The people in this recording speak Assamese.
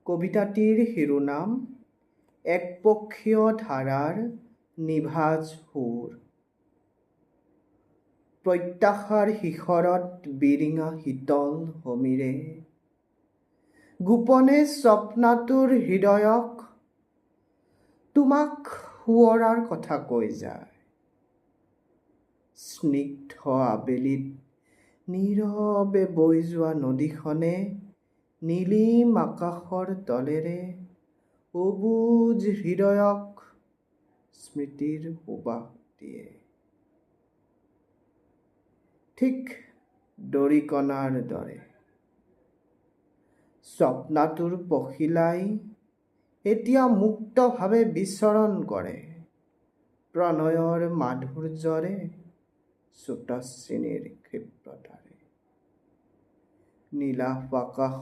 কবিতাটিৰ শিৰোনাম একপক্ষীয় ধাৰাৰ নিভাঁজ সুৰ। প্ৰত্যাশাৰ শিখৰত বিৰিঙা শীতল সমীৰে গোপনে স্বপ্নাতুৰ হৃদয়ক তোমাক সোঁৱৰাৰ কথা কৈ যায়। স্নিগ্ধ আবেলিত নীৰৱে বৈ যোৱা নদীখনে নীলিম আকাশৰ তলেৰে অবুজ হৃদয়ক স্মৃতিৰ সুবাস দিয়ে, ঠিক দৰিকণাৰ দৰে। স্বপ্নাতুৰ পখিলাই এতিয়া মুক্তভাৱে বিচৰণ কৰে প্ৰণয়ৰ মাধুৰ্যৰে, স্ৰোতস্বিনীৰ ক্ষিপ্ৰতাৰে। নীলাভ আকাশ